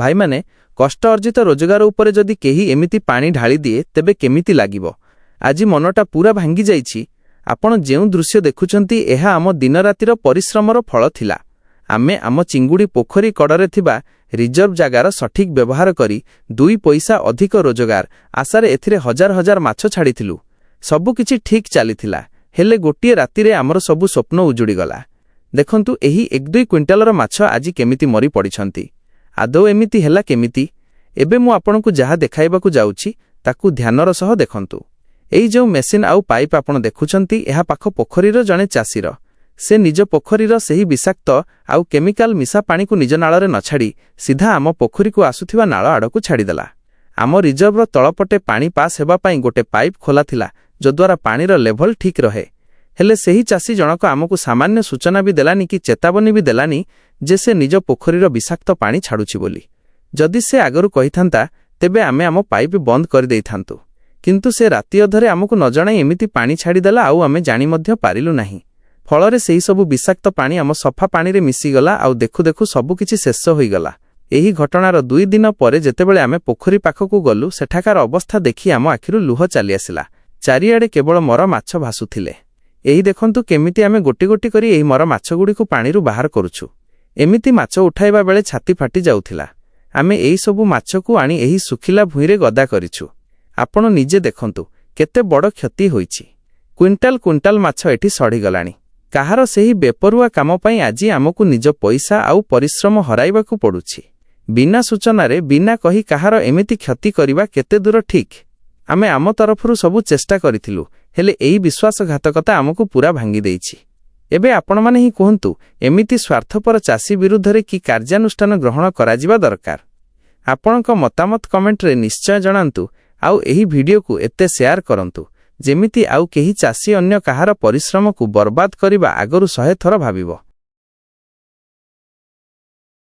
ଭାଇମାନେ, କଷ୍ଟ ଅର୍ଜିତ ରୋଜଗାର ଉପରେ ଯଦି କେହି ଏମିତି ପାଣି ଢାଳିଦିଏ, ତେବେ କେମିତି ଲାଗିବ? ଆଜି ମନଟା ପୁରା ଭାଙ୍ଗି ଯାଇଛି। ଆପଣ ଯେଉଁ ଦୃଶ୍ୟ ଦେଖୁଛନ୍ତି, ଏହା ଆମ ଦିନରାତିର ପରିଶ୍ରମର ଫଳ ଥିଲା। ଆମେ ଆମ ଚିଙ୍ଗୁଡ଼ି ପୋଖରୀ କଡ଼ରେ ଥିବା ରିଜର୍ଭ ଜାଗାର ସଠିକ୍ ବ୍ୟବହାର କରି 2 ପଇସା ଅଧିକ ରୋଜଗାର ଆଶାରେ ଏଥିରେ ହଜାର ହଜାର ମାଛ ଛାଡ଼ିଥିଲୁ। ସବୁକିଛି ଠିକ୍ ଚାଲିଥିଲା। ହେଲେ ଗୋଟିଏ ରାତିରେ ଆମର ସବୁ ସ୍ୱପ୍ନ ଉଜୁଡ଼ିଗଲା। ଦେଖନ୍ତୁ, ଏହି 1-2 କ୍ୱିଣ୍ଟାଲର ମାଛ ଆଜି କେମିତି ମରି ପଡ଼ିଛନ୍ତି। ଆଦୌ ଏମିତି ହେଲା କେମିତି? ଏବେ ମୁଁ ଆପଣଙ୍କୁ ଯାହା ଦେଖାଇବାକୁ ଯାଉଛି, ତାକୁ ଧ୍ୟାନର ସହ ଦେଖନ୍ତୁ। ଏଇ ଯେଉଁ ମେସିନ୍ ଆଉ ପାଇପ୍ ଆପଣ ଦେଖୁଛନ୍ତି, ଏହା ପାଖ ପୋଖରୀର ଜଣେ ଚାଷୀର। ସେ ନିଜ ପୋଖରୀର ସେହି ବିଷାକ୍ତ ଆଉ କେମିକାଲ ମିଶା ପାଣିକୁ ନିଜ ନାଳରେ ନ ଛାଡ଼ି ସିଧା ଆମ ପୋଖରୀକୁ ଆସୁଥିବା ନାଳ ଆଡ଼କୁ ଛାଡ଼ିଦେଲା। ଆମ ରିଜର୍ଭର ତଳପଟେ ପାଣି ପାସ୍ ହେବା ପାଇଁ ଗୋଟେ ପାଇପ୍ ଖୋଲା ଥିଲା, ଯଦ୍ୱାରା ପାଣିର ଲେଭଲ ଠିକ୍ ରହେ। ହେଲେ ସେହି ଚାଷୀ ଜଣକ ଆମକୁ ସାମାନ୍ୟ ସୂଚନା ବି ଦେଲାନି କି ଚେତାବନୀ ବି ଦେଲାନି ଯେ ସେ ନିଜ ପୋଖରୀର ବିଷାକ୍ତ ପାଣି ଛାଡ଼ୁଛି ବୋଲି। ଯଦି ସେ ଆଗରୁ କହିଥାନ୍ତା, ତେବେ ଆମେ ଆମ ପାଇପ୍ ବନ୍ଦ କରିଦେଇଥାନ୍ତୁ। କିନ୍ତୁ ସେ ରାତି ଅଧରେ ଆମକୁ ନ ଜଣାଇ ଏମିତି ପାଣି ଛାଡ଼ିଦେଲା ଆଉ ଆମେ ଜାଣି ମଧ୍ୟ ପାରିଲୁ ନାହିଁ। ଫଳରେ ସେହି ସବୁ ବିଷାକ୍ତ ପାଣି ଆମ ସଫା ପାଣିରେ ମିଶିଗଲା ଆଉ ଦେଖୁ ଦେଖୁ ସବୁକିଛି ଶେଷ ହୋଇଗଲା। ଏହି ଘଟଣାର 2 ଦିନ ପରେ ଯେତେବେଳେ ଆମେ ପୋଖରୀ ପାଖକୁ ଗଲୁ, ସେଠାକାର ଅବସ୍ଥା ଦେଖି ଆମ ଆଖିରୁ ଲୁହ ଚାଲିଆସିଲା। ଚାରିଆଡ଼େ କେବଳ ମର ମାଛ ଭାସୁଥିଲେ। ଏହି ଦେଖନ୍ତୁ, କେମିତି ଆମେ ଗୋଟି ଗୋଟି କରି ଏହି ମର ମାଛଗୁଡ଼ିକୁ ପାଣିରୁ ବାହାର କରୁଛୁ। ଏମିତି ମାଛ ଉଠାଇବା ବେଳେ ଛାତି ଫାଟି ଯାଉଥିଲା। ଆମେ ଏହିସବୁ ମାଛକୁ ଆଣି ଏହି ଶୁଖିଲା ଭୂଇଁରେ ଗଦା କରିଛୁ। ଆପଣ ନିଜେ ଦେଖନ୍ତୁ, କେତେ ବଡ଼ କ୍ଷତି ହୋଇଛି। କୁଇଣ୍ଟାଲ କୁଇଣ୍ଟାଲ ମାଛ ଏଠି ସଢ଼ିଗଲାଣି। କାହାର ସେହି ବେପରୁଆ କାମ ପାଇଁ ଆଜି ଆମକୁ ନିଜ ପଇସା ଆଉ ପରିଶ୍ରମ ହରାଇବାକୁ ପଡୁଛି। ବିନା ସୂଚନାରେ, ବିନା କହି କାହାର ଏମିତି କ୍ଷତି କରିବା କେତେ ଦୂର ଠିକ୍? ଆମେ ଆମ ତରଫରୁ ସବୁ ଚେଷ୍ଟା କରିଥିଲୁ, ହେଲେ ଏହି ବିଶ୍ୱାସଘାତକତା ଆମକୁ ପୂରା ଭାଙ୍ଗିଦେଇଛି। ଏବେ ଆପଣମାନେ ହିଁ କୁହନ୍ତୁ, ଏମିତି ସ୍ୱାର୍ଥପର ଚାଷୀ ବିରୁଦ୍ଧରେ କି କାର୍ଯ୍ୟାନୁଷ୍ଠାନ ଗ୍ରହଣ କରାଯିବା ଦରକାର? ଆପଣଙ୍କ ମତାମତ କମେଣ୍ଟରେ ନିଶ୍ଚୟ ଜଣାନ୍ତୁ ଆଉ ଏହି ଭିଡିଓକୁ ଏତେ ସେୟାର କରନ୍ତୁ, ଯେମିତି ଆଉ କେହି ଚାଷୀ ଅନ୍ୟ କାହାର ପରିଶ୍ରମକୁ ବର୍ବାଦ କରିବା ଆଗରୁ 100 ଥର ଭାବିବ।